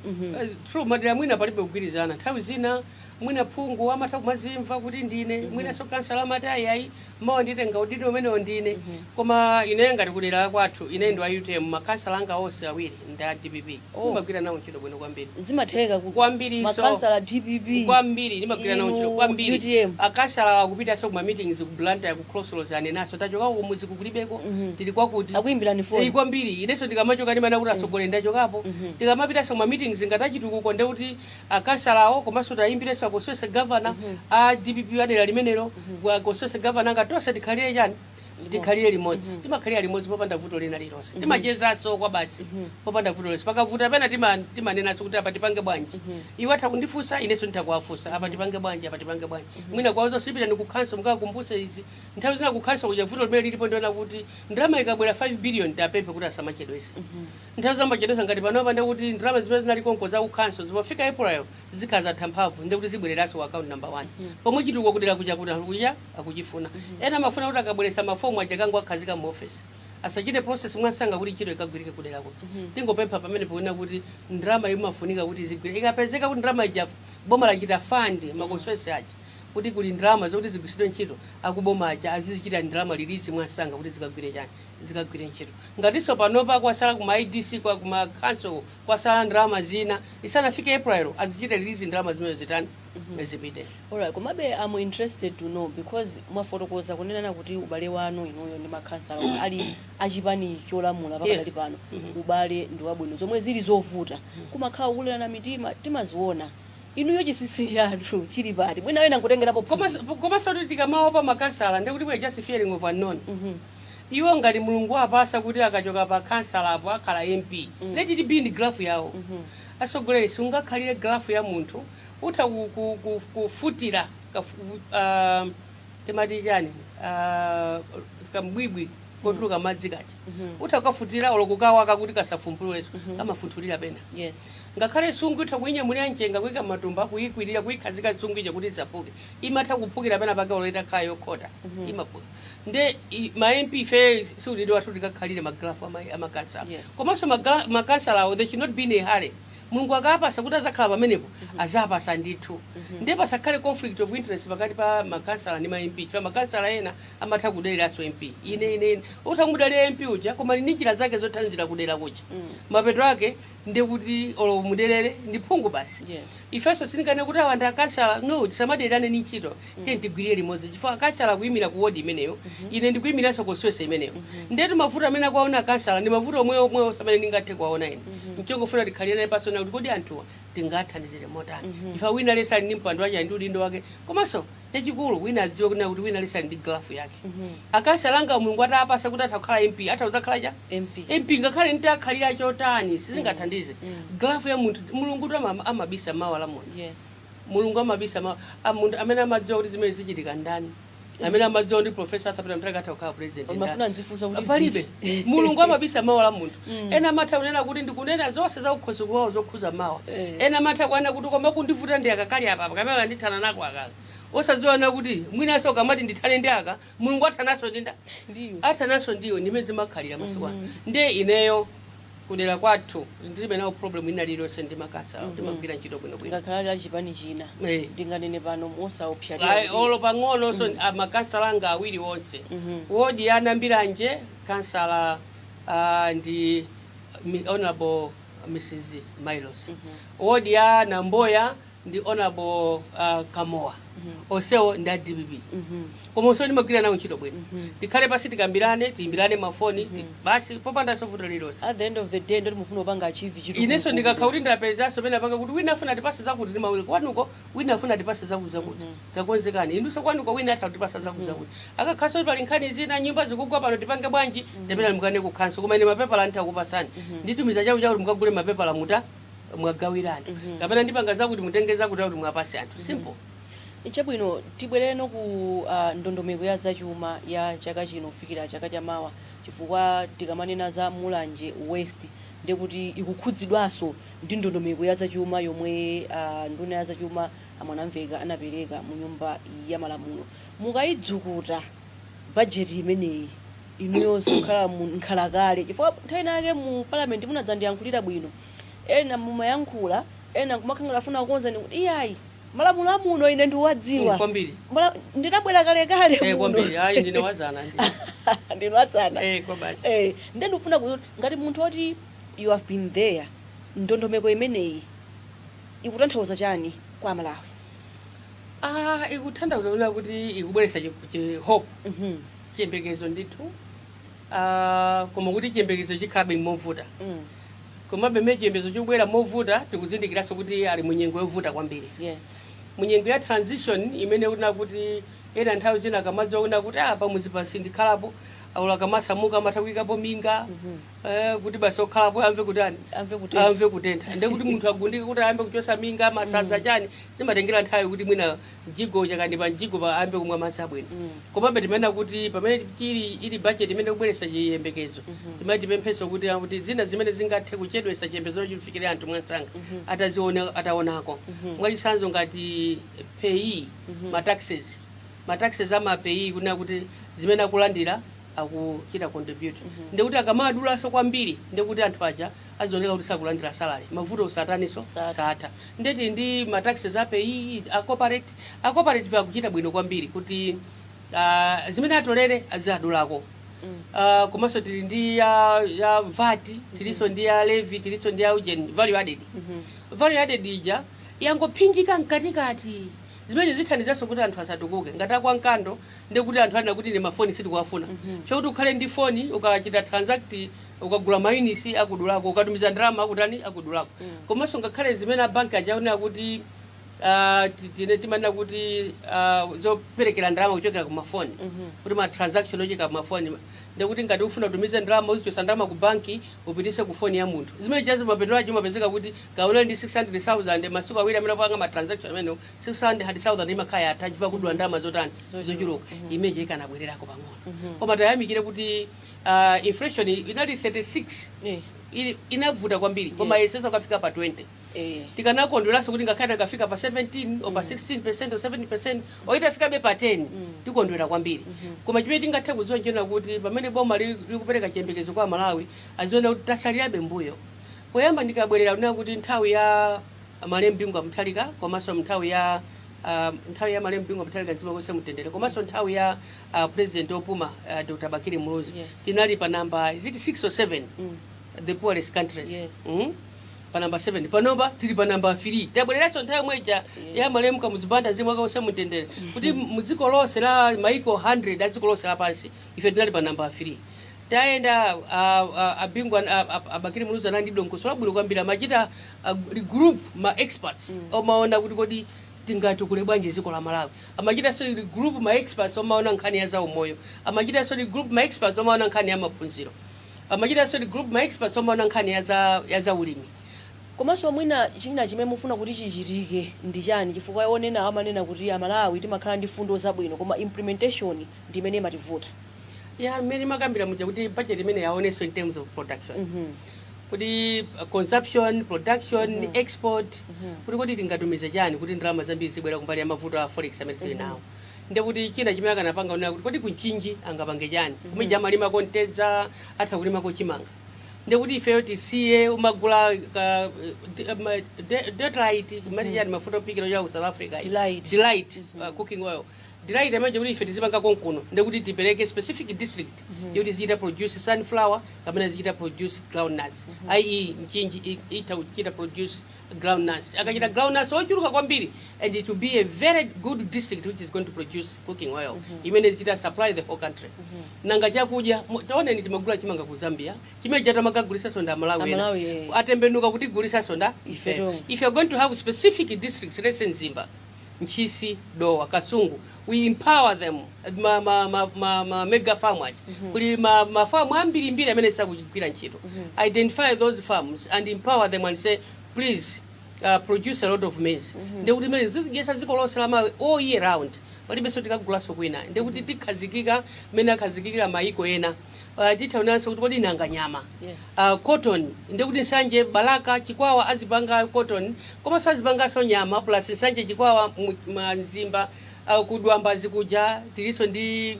[SPEAKER 4] True, madera mwina palibe kugwirizana. Nthawi zina mwina phungu amatha kumazimva kuti ndine, mwinanso kansala amati ayi, mawa nditenga udindo umenewo ndine. Koma ine ngati kudera kwathu, ine ndi wa UTM, makansala anga onse awiri ndi a DPP. Ndimagwira nawo ntchito bwino kwambiri.
[SPEAKER 3] Zimatheka ku
[SPEAKER 4] Kwambiri so.
[SPEAKER 3] Makansala DPP?
[SPEAKER 4] Kwambiri, ndimagwira nawo ntchito
[SPEAKER 3] Inu
[SPEAKER 4] kwambiri.
[SPEAKER 3] UTM.
[SPEAKER 4] Akansala akupitaso kuma meetings ku Blantyre, ku Crossroads, anenaso tachokako kumuzi kukulibeko, tili kwakuti.
[SPEAKER 3] Akuyimbirani foni?
[SPEAKER 4] Eh, kwambiri. Inenso ndikamachoka ndimana kuti asogolera ndachokapo. Tikamapitaso kuma meetings ngati achitukuko, ndekuti akansalawo komanso tayimbirenso akoswese governor a DPP adera limenelo, akoswese governor, anga tonse tikhalire chani, tikhalire limodzi. Timakhalira limodzi popanda vuto lina lilonse. Timachezanso kwa basi popanda vuto lonse. Pakavuta pena timanenanso kuti apa tipange bwanji. Iwo atha kundifunsa, inenso nditha kuwafunsa, apa tipange bwanji, apa tipange bwanji. Mwina kwauza sipita ndi ku council mukakumbutse izi. Nthawi zina ku council kuja vuto limene lilipo ndiona kuti ndalama ikabwera 5 billion, tapemphe kuti asamachedwese. Nthawi zamachedwesa, ngati panopa, ndekuti ndalama zimene zinali konko za ku council zimafika April zikhala zatha mphamvu, ndekuti zibwereranso ku account number 1, pomwe chitukuko kudera kuja kuti anthu kuja akuchifuna. Ena amafuna kuti akabweresa mafomu aja kango akhazika mu office, asachite process mwasanga kuti ntchito ikagwirike kudera kuja. Tingopempha pamene poona kuti ndalama imafunika kuti izigwire. Ikapezeka kuti ndalama ija boma lachita fund ma constituency aja, kuti kuli ndalama zokuti zigwiritsidwe ntchito, akuboma aja azizichita ndalama release mwasanga kuti zikagwire chani, zikagwire ntchito. Ngatinso panopa kwasala kuma ADC, kwa kuma council kwasala ndalama zina, isanafike April azichite release ndalama zimene zitani, zipite.
[SPEAKER 3] Alright, komabe I'm interested to know, because mwafotokoza kunenana kuti ubale wanu inuyo ndi makhansala omwe ali achipani cholamula pakadali pano, ubale ndi wabwino, zomwe zili zovuta, kumakhala kukulirana mitima, timaziona. Inuyo chinsinsi chathu chili pati? Mwina wena nkutengerapo phunziro.
[SPEAKER 4] Komanso kuti tikamaopa makansala, ndekuti we are just fearing of unknown. Iwo ngati Mulungu apasa kuti akachoka pa kansala apo akhala MP, let it be in graph yawo. Asogoleri, sungakhalire graph ya munthu. Utha kufutira timati chani, kambwibwi kotuluka madzi kaja, utha kukafutira olo kukawaka kuti kasafumpululenso, kamafunthulira pena. Ngakhale sungu itha kuyinyamulira mchenga, kuyika matumba, kuyikwirira, kuyikhazika sungu ija kuti isapuke, imatha kuphukira pena pake. Olo itakhala yokhota, imaphuka. Nde ma MP ife siulidi wathu tikakhalire ma graph amakansala. Komanso makansalawo, they should not be in a hurry. Mulungu akapasa kuti azakhala pamenepo, azapasa ndithu. Ndiye pasakhale conflict of interest pakati pa makansala ndi ma MP, chifukwa makansala ena amatha kudaliranso MP. Ine utha kumudalira MP uja, koma ali ndi njira zake zothandizira kudera kuja. Mapeto ake ndekuti olo muderere ndi phungu basi. Ifenso sindikane kuti awa ndi akansala, no, tisamadererane ni ntchito. Tiye tigwirire limodzi, chifukwa akansala akuyimira ku wodi imeneyo, ine ndikuyimiranso constituency imeneyo. Ndetu mavuto amene akuwaona akansala ndi mavuto omwe omwe amene ndingathe kuwaona ine. Mchongofuna tikhalirane pasona kuti kodi anthuwa tingathandizire motani, chifukwa wina aliyense ali ndi mpando wake, ali ndi udindo wake. Komanso chachikulu, wina adziwe kunena kuti wina aliyense ali ndi graph yake. Akansala anga, Mulungu atapasa kuti atha kukhala MP, atha kudzakhala cha
[SPEAKER 3] MP.
[SPEAKER 4] MP, ngakhale nditakhalira chotani, sizingathandize. Graph ya munthu, Mulungu tu amabisa mawa la munthu. Mulungu amabisa mawa a munthu. Amene amadziwa kuti zimene zichitika ndani? Amene amadziwa kuti Professor Arthur Peter Mutharika atha kukhala president ndani?
[SPEAKER 3] Mafuna nzifunsa kuti
[SPEAKER 4] Palibe.
[SPEAKER 3] ziti?
[SPEAKER 4] Mulungu amabisa mawa la munthu. Ena amatha kunena kuti ndikunena zonse za ukhosi kwawo zokhuza mawa. Ena amatha kuona kuti koma kundivuta ndi akakali apa, kapena ndithana nako akaka, osadziwana kuti mwinanso ukamati ndithane ndi aka, Mulungu athanaso ndi nda
[SPEAKER 3] Ndiyo.
[SPEAKER 4] Athanaso ndiyo. Ndimene zimakhalira masiku ano. Ndiye ineyo Kudera kwathu ndilibe nawo problem ina lililonse ndi makhansala, timagwira ntchito bwinobwino.
[SPEAKER 3] Ngakhala ali chipani china? Ndinganene pano mosaopsa?
[SPEAKER 4] Ayi, olo pang'ono. So makansala anga awiri onse, wodi ya Nambiranje kansala ndi Honorable Mrs Milos, wodi ya Namboya ndi Honorable Kamoa, onsewo ndi a DPP. Koma onsewo ndimagwira nawo ntchito bwino. Tikhale pasi, tikambirane, tiyimbirane mafoni, basi, popandanso vuto lililonse.
[SPEAKER 3] At the end of the day, ndoti mufuna kupanga achieve chitukuko.
[SPEAKER 4] Inenso ndikakhala kuti ndapezanso pene apanga kuti wina afuna tipase zakuti, ndimawuza kwanuko wina afuna tipase zakuti zakuti, takonzekani. Inunso kwanuko wina atha kutipasa zakuti zakuti. Akakhaso pali nkhani zina, nyumba zikugwa pano, tipange bwanji? Ndapena mukane ku council, koma ine mapepala ndithakupasani, nditumiza chaku chakuti mukagule mapepala, muta mwagawirani, kapena ndipanga zakuti, mutenge zakuti akuti mwapase anthu. Simple.
[SPEAKER 3] Chabwino, tibwereno ku ndondomeko ya zachuma ya chaka chino kufikira chaka chamawa, chifukwa tikamanena za Mulanje West ndekuti ikukhudzidwanso ndi ndondomeko ya zachuma yomwe nduna ya zachuma a Mwanamveka anapereka mu Nyumba ya Malamulo. Mukayidzukuta bajeti imeneyi, inuyonso kukhala mu nkhalakale, chifukwa nthawi inake mu Parliament munadzandiyankhulira bwino, ena mumayankhula, ena nkumakhala afuna kukonza ni kuti iyayi, malamulo amuno ine ndiwadziwa.
[SPEAKER 4] Kwambiri.
[SPEAKER 3] Ndinabwera kalekale muno.
[SPEAKER 4] Kwambiri, ayi, ndine wazana ndi
[SPEAKER 3] Ndinu atsana.
[SPEAKER 4] Eh, kwa basi.
[SPEAKER 3] Eh, ndiye ndikufuna kuti ngati munthu oti you have been there, ndondomeko imeneyi ikutanthauza chani kwa Malawi?
[SPEAKER 4] Ah, ikutanthauza kunena kuti ikubweretsa hope, chiyembekezo ndithu. Ah, koma kuti chiyembekezo chikhalabe movuta. Komabe mmene chiyembekezo chikubwera movuta, tikuzindikiranso kuti ali munyengo yovuta kwambiri, munyengo ya transition imene kuna kuti ena nthawi zina akamadziwa kuna kuti ah, pamuzi pasi ndikhalapo, aulo akamasamuka amatha kuyikapo minga, kuti basi okhalapo amve kutani?
[SPEAKER 3] Amve kutentha.
[SPEAKER 4] Amve kutentha. Ndiye kuti munthu agundike kuti ayambe kuchosa minga, masanza, chani, zimatengera nthawi kuti mwina mjigo chakandi pa mjigo pa ayambe kumwa madzi abwino. Komabe timanena kuti pamene tili ili budget imene ikubweretsa chiyembekezo, timati tipempheso kuti zina zimene zingathe kuchedwesa chiyembekezo chifikire anthu mwansanga ataziona, ataonako. Mwachitsanzo ngati PAYE, ma taxes ama PAYE, kunena kuti zimene akulandira akuchita contribute, ndikuti akamadulanso kwambiri, ndikuti anthu aja azioneka kuti sakulandira salary, mavuto sataniso?
[SPEAKER 3] Satha.
[SPEAKER 4] Satha. Ndeti ndi ma taxes a PAYE, a corporate, a cooperative akuchita bwino kwambiri kuti zimene atolere azadulako. Komanso tili ndi ya VAT, tilinso ndi ya levy, tilinso ndi ya ujen value added. Value added ija yangophinjika mkatikati, zimene zithandizanso kuti anthu asatukuke ngati akwankando. Ndikuti anthu anena kuti ine mafoni sitikuwafuna, chokuti ukhale ndi foni, ukachita transact, ukagula ma units akudulako, ukatumiza ndalama akutani? Akudulako. Komanso ngakhale zimene abanki ajaonera kuti timanena kuti zoperekera ndalama kuchokera ku mafoni, kuti ma transaction ocheka kumafoni, ndikuti ngati ufuna kutumiza ndalama, uzichosa ndalama ku banki upitise ku foni ya munthu. Zimene jazo mapeto acho umapezeka kuti kaona ndi 600,000, masiku awiri amene apanga ma transaction amene, 600,000 imakhala yatha chifukwa kudula ndalama zotani? Zochuluka. Imeje ikanabwererako pang'ono. Koma tayamikire kuti inflation inali 36, inavuta kwambiri, koma yeseso akafika pa 20. Tikanakondweranso kuti ngakhale akafika pa 17 or pa 16% or 7% or itafikabe pa 10, tikondwera kwambiri. Koma chimene tingathe kudziwa nchena kuti pamene boma likupereka chiyembekezo kwa Malawi, aziona kuti tasalirabe mbuyo. Poyamba ndikabwerera kunena kuti nthawi ya malemu Bingu Mutharika, komanso nthawi ya malemu Bingu Mutharika, mzimu wake mtendere, komanso nthawi ya president opuma, Dr Bakili Muluzi, tinali pa namba, is it 6 or 7, the poorest countries. Pa namba 7. Panopa tili pa namba 3. Tabwereranso nthawi yomweja ya malemu Kamuzu Banda, mzimu wake wonse mtendere, kuti mudziko lonse la maiko 100 a dziko lonse lapansi, ife tinali pa namba 3. Tayenda abingu abakili Muluzi anali ndi dongosolo labwino kwambiri, amachita regroup ma experts omaona kuti kodi tingatukule bwanji dziko la Malawi. Amachitanso regroup ma experts omaona nkhani ya zaumoyo, amachitanso regroup ma experts omaona nkhani ya maphunziro, amachitanso regroup ma experts omaona nkhani ya zaulimi.
[SPEAKER 3] Komanso mwina china chimene mufuna kuti chichitike ndi chani? Chifukwa onena amanena kuti Amalawi timakhala ndi fundo zabwino, koma implementation ndi imene imativuta.
[SPEAKER 4] Ya, mmene makambira muja kuti budget imene yaonenso in terms of production, kuti consumption, production, export, kuti kuti tingatumize chani kuti ndalama zambiri zibwera kumbali ya mavuto a forex amene tili nawo. Ndekuti china chimene akanapanga unena kuti kodi kunchinji angapange chani? Kumene amalimako mtedza, atha kulimako chimanga. Ndekuti ifeyo tisiye umagula Delight, kumene chani, mafuta ophikira cha ku South Africa.
[SPEAKER 3] Delight.
[SPEAKER 4] Delight, cooking oil Delight amene kuti ife tizipanga konkuno. Ndekuti tipereke specific district yoti zichita produce sunflower kapena zichita produce groundnuts, i.e. Mchinji itha kuchita produce groundnuts. Akachita groundnuts ochuluka kwambiri, and it will be a very good district which is going to produce cooking oil imene zichita supply the whole country. Nanga chakudya, taoneni, timagula chimanga ku Zambia chimene chatamakagulisaso nda Malawi ena.
[SPEAKER 3] Amalawi, eh.
[SPEAKER 4] Atembenuka kutigulisa nda ife.
[SPEAKER 3] Ifeto.
[SPEAKER 4] If you're going to have specific districts, let's say Mzimba, Ntchisi, Dowa, Kasungu, we empower them, ma mega farm aja. Kuli ma farm ambirimbiri amene sakugwira ntchito. Identify those farms and empower them and say, "Please, produce a lot of maize." Ndekuti maize zizidyesa dziko lonse la Malawi all year round, palibenso tikagulaso kwina. Ndekuti tikhazikika mmene akhazikikira maiko ena. Tithaonanso kuti kodi nanga nyama? Cotton, ndikuti Nsanje, Balaka, Chikwawa azipanga cotton, komanso azipanganso nyama, plus Nsanje, Chikwawa, Mzimba, kudwamba zikuja tilinso ndi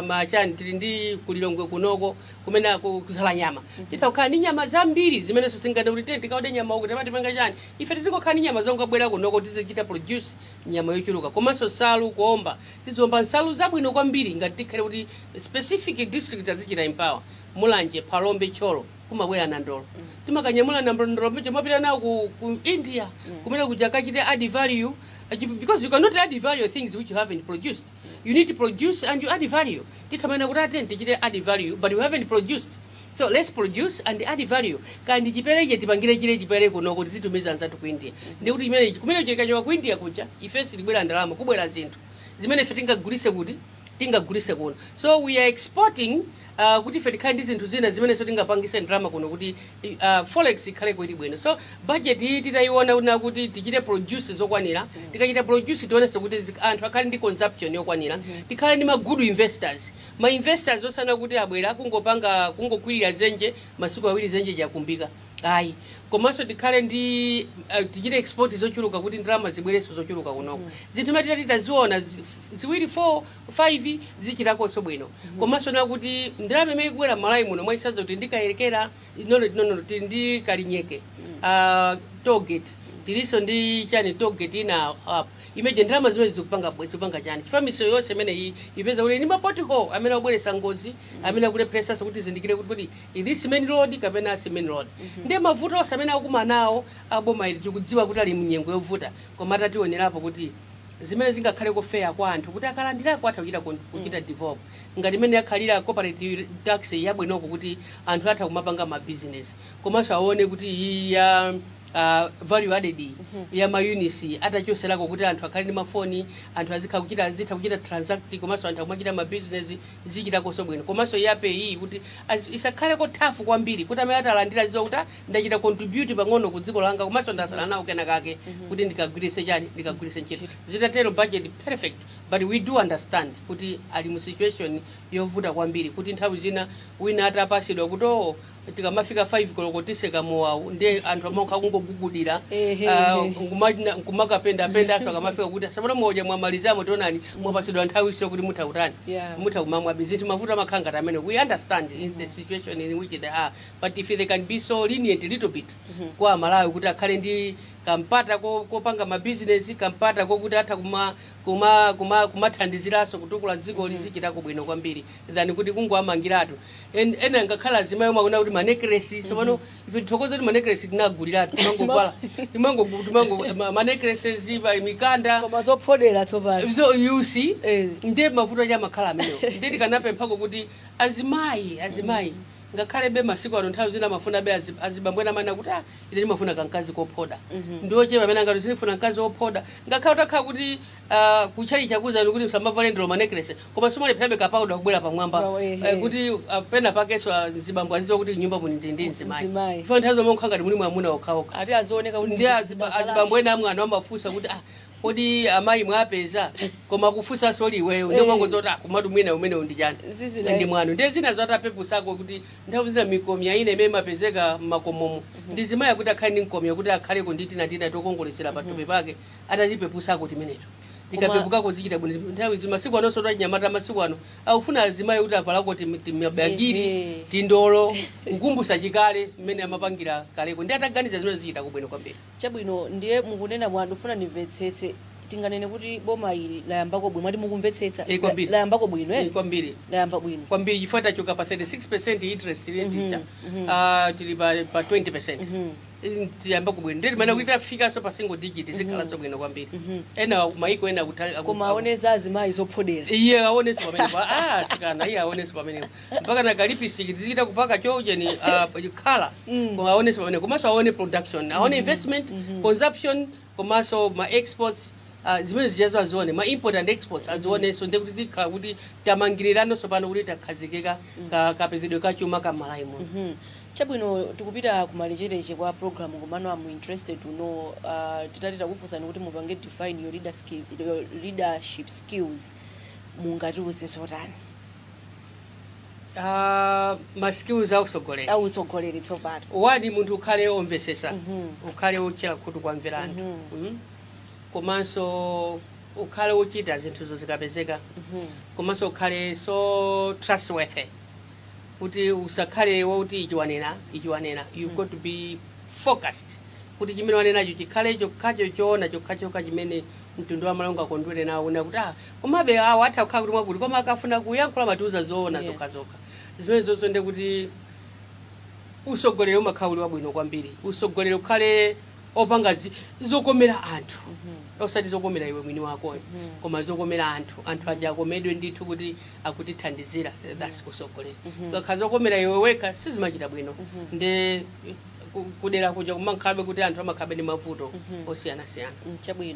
[SPEAKER 4] machani, tili ndi kulilongwe kunoko kumene kuzala nyama. Titha kukhala ndi nyama zambiri zimenenso zingane kuti tiye tikaude nyama uku timapanga chani. Ife tizingokhala ndi nyama zongabwera kunoko, tizichita produce nyama yochuluka. Komanso nsalu, kuomba, tiziomba nsalu zabwino kwambiri ngati tikhale kuti specific district azichita empower. Mulanje, Phalombe, Thyolo kumabwera nandolo, timakanyamula nandolo mecho mapita nawo ku India kumene kuja kachite add value, because you cannot add value things which you haven't produced. You need to produce and you add value. Tithamana kuti atenti tichite add value, but you haven't produced, so let's produce and add value. Kandi chipereche tipangire chile chipere kunoko, tizitumiza anzathu ku India. Ndikuti chimene kumene chikachoka ku India kuja, ife silibwera ndalama, kubwera zinthu zimene ife tingagulise kuti tingagulise kuno. So we are exporting, kuti ife tikhale ndi zinthu zina zimene so tingapangise ndalama kuno kuti forex ikhaleko ili bwino. So budget iyi titayiona una kuti tichite produce zokwanira, tikachita produce tionese kuti anthu akhale ndi consumption yokwanira, tikhale ndi ma good investors, ma investors osana kuti abwera kungopanga kungokwirira dzenje, masiku 2 dzenje jakumbika, ayi. Komanso tikhale ndi tichite export zochuluka kuti ndalama zibwerenso zochuluka kunoko. Zinthu matita titaziona ziwiri, 4, 5 zichitakonso bwino. Komanso na kuti ndalama imene ikubwera m'Malawi muno, mwachisanzo kuti ndikayelekera, no, no, no, tili ndi Kalinyeke tollgate, tilinso ndi chani, tollgate ina apo imeje. Ndalama zimene zikupanga chani? Chifukwa misewu yonse imene iyi ipeza kuti ndi ma pothole amene akubweretsa ngozi, amene akulepheresanso kuti zindikire kuti this main road kapena si main road. Ndiye mavuto onse amene akuma nawo aboma ili, tikudziwa kuti ali mnyengo yovuta, koma tationerapo kuti zimene zingakhale kofeya kwa anthu kuti akalandirako atha kuchita develop, ngati imene yakhalira cooperative tax yabwinoko kuti anthu atha kumapanga ma business. Komanso aone kuti iyi ya value added ya ma units atachoserako kuti anthu akhale ndi mafoni, anthu azikha kuchita, azitha kuchita transact, komanso anthu akumachita ma business, zichitakonso bwino. Komanso ya PAYE kuti isakhale tough kwambiri kuti amene atalandira ziwa kuti, "Ah, ndachita contribute pang'ono ku dziko langa, komanso ndasala nawo kena kake kuti ndikagwirise chani, ndikagwirise ntchito." Zitatero budget perfect, but we do understand kuti ali mu situation yovuta kwambiri, kuti nthawi zina wina atapasidwa kuti, "Oh, tikamafika 5 koloko tiseka mowawu," ndiye anthu amakha kungogugudira, nkumakapendapenda. Akamafika kuti asapano moja mwamalizamo, tionani mwapasidwa nthawi iso kuti mutha kutani, mutha kumamwa zinthu. Mavuto amakhala ngati amene. We understand in the situation in which they are, but if they can be so lenient a little bit kwa Malawi kuti akhale ndi kampata kopanga mabizinesi, kampata kokuti atha kumathandiziranso kutukula dziko, lizichitako bwino kwambiri than kuti kungoamangiratu. Ena ngakhala azimayi omwe akuona kuti manecklace tsopano, ife tithokoze kuti manecklace tinaguliratu, timangovala, timango manecklaces, mikanda.
[SPEAKER 3] Koma zophodera tsopano.
[SPEAKER 4] So you see, ndiye mavuto aja amakhala amenewo. Ndiye tikanapemphako kuti azimayi ngakhale be masiku ano nthawi zina amafuna be azibambo ena amene kuti, "Ah, ine ndimafuna kamkazi kophoda." Ndiochepa amene angati sindifuna mkazi wophoda, ngakhale utakhala kuti kutchali chakuzani kuti msamavale ndilo manecklace, koma simalepherabe kapauda kubwera pamwamba. Kuti pena pakenso mzibambo azidziwa kuti nyumba muni ndi mzimayi.
[SPEAKER 3] Mzimayi.
[SPEAKER 4] Chifukwa nthawi zomwe mukhala ngati muli mwamuna okhaokha.
[SPEAKER 3] Ati azioneka kuti
[SPEAKER 4] Ndi azibambo ena amwana amafunsa kuti, "Ah, kodi amayi mwapeza?" Koma kufunsanso iweyo ndio mangozoti, "Ah, komatu mwina umene ndi chani?"
[SPEAKER 3] Zizina.
[SPEAKER 4] Ndi mwano. Ndiye zina zatapepusako kuti nthawi zina mikomya ina imene imapezeka mmakomomo, ndi zimayi kuti akhale ndi mkomya kuti akhaleko ndi tina tina tokongolesera pathupi pake, atazipepusako timeneto. Likapepukako zichita bwino. Nthawi masiku anonso tachinyamata masiku ano akufuna azimayi kuti avalako timabangiri, tindolo, kukumbusa chikale mmene amapangira kaleko. Ndi ataganiza zimene zichita kubwino kwambiri.
[SPEAKER 3] Chabwino, ndiye mukunena mwa, ndifuna ndimvetsetse, tinganene kuti boma ili layambako bwino? Mwati mukumvetsetsa?
[SPEAKER 4] Eh, kwambiri.
[SPEAKER 3] Layambako bwino, eh?
[SPEAKER 4] Eh, kwambiri.
[SPEAKER 3] Layamba bwino.
[SPEAKER 4] Kwambiri, chifukwa tachoka pa 36% interest rate ija, tili pa 20%. Tiyamba kubwino, ndeti mana kuti tafikanso pa single digit zikhalanso bwino kwambiri. Ena maiko ena
[SPEAKER 3] Koma aoneza azimayi zophodera.
[SPEAKER 4] Iye aoneso pamenepo. Ah, sikana iye aoneso pamenepo, mpaka na kalipistiki tizichita kupaka chocheni khala. Koma aoneso pamenepo, komanso aone production, aone investment, consumption, komanso ma exports, zimene zichazo azione, ma import and exports azionenso. Ndekuti tikhala kuti tamangiriranonso pano kuti takhazikika kapezedwe kachuma kamalayi muno.
[SPEAKER 3] Chabwino, tikupita kumalechereche kwa program, komano I'm interested to know, titati takufunsani kuti mupange define your leadership skills, mungatiuze zotani?
[SPEAKER 4] Ma skills ausogolera?
[SPEAKER 3] Autsogoleri tsopano.
[SPEAKER 4] One, munthu ukhale omvesesa, ukhale otchera khutu kwamvera anthu. Komanso ukhale wochita zinthuzo zikapezeka. Komanso ukhale so trustworthy kuti usakhale wokuti ichi wanena, ichi wanena. You've got to be focused kuti chimene wanenacho chikhale chokhacho choona, chokhachokha chimene mtundu wa Malawi akondwere nawo, una kuti ah, komabe awo atha kukhala kuti mwakuti, koma akafuna kuyankhula matiuza zoona zokha zokha. Zimene zonso ndi kuti usogoleri umakhala uli wabwino kwambiri. Usogoleri ukhale opanga zokomera anthu, osati zokomera iwe mwini wakoyo, koma zokomera anthu. Anthu aja akomedwe ndithu kuti akutithandizira. That's kusogoleri. Kakha zokomera iwe wekha sizimachita bwino. Ndi kudera kuja kumankhabe kuti anthu amakhabe ndi mavuto osiyanasiyana.
[SPEAKER 3] Chabwino.